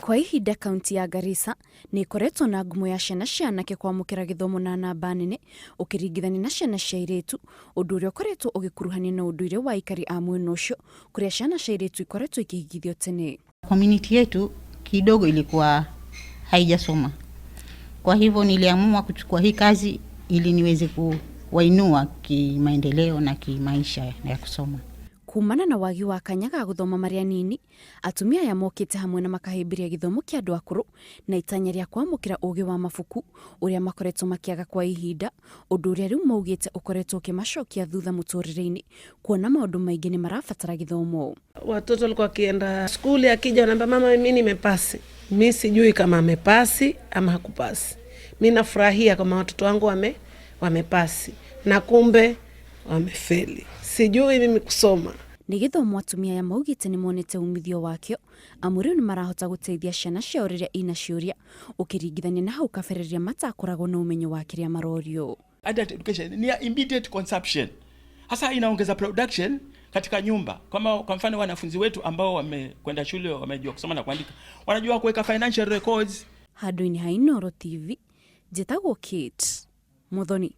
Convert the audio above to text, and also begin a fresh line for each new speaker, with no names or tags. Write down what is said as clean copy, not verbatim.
Kwa ihinda kaunti ya Garissa nĩ ĩkoretwo na ngumo ya ciana cia anake kwamũkĩra gĩthomo na namba nene ũkĩringithania na ciana cia airĩtu, ũndũ ũrĩa ũkoretwo ũgĩkuruhania na ũndũire wa aikari a mwena ũcio kũrĩa ciana cia airĩtu ikoretwo ikĩhikithio tene.
Community yetu kidogo ilikuwa haijasoma, kwa hivyo niliamua kuchukua hii kazi ili niweze kuwainua kimaendeleo na kimaisha ya kusoma.
Kumana na wagi wa kanya ga gũthoma marĩ anini, atumia aya mokĩte hamwe na makahĩmbĩria gĩthomo kĩa andũ akũrũ na itanya rĩa kwamũkĩra ũgĩ wa mabuku ũrĩa makoretwo makĩaga kwa ihinda, ũndũ ũrĩa rĩu maugĩte ũkoretwo ũkĩmacokia thutha mũtũrĩre-inĩ kuona maũndũ maingĩ nĩ marabatara gĩthomo.
Watoto walikuwa wakienda skuli, akija wanaambia mama, mimi nimepasi. Mi sijui kama amepasi ama hakupasi. Mi nafurahia kama watoto wangu wamepasi na kumbe wamefeli. Sijui mimi kusoma.
Nĩ gĩthomo atumia aya maugĩte nĩ monete umithio wakĩo amu rĩu nĩ marahota gũteithia ciana ciao rĩrĩa ina ciũria ũkĩringithania na hau kabere rĩrĩa matakoragwo na ũmenyo wa kĩrĩa marorio.
Adult education ni ya immediate consumption, hasa inaongeza production katika nyumba. Kama kwa mfano wanafunzi wetu ambao wamekwenda shule wamejua kusoma na kuandika, wanajua kuweka financial records.
Handũ-inĩ ha Inooro TV, njĩtagwo Kate Muthoni.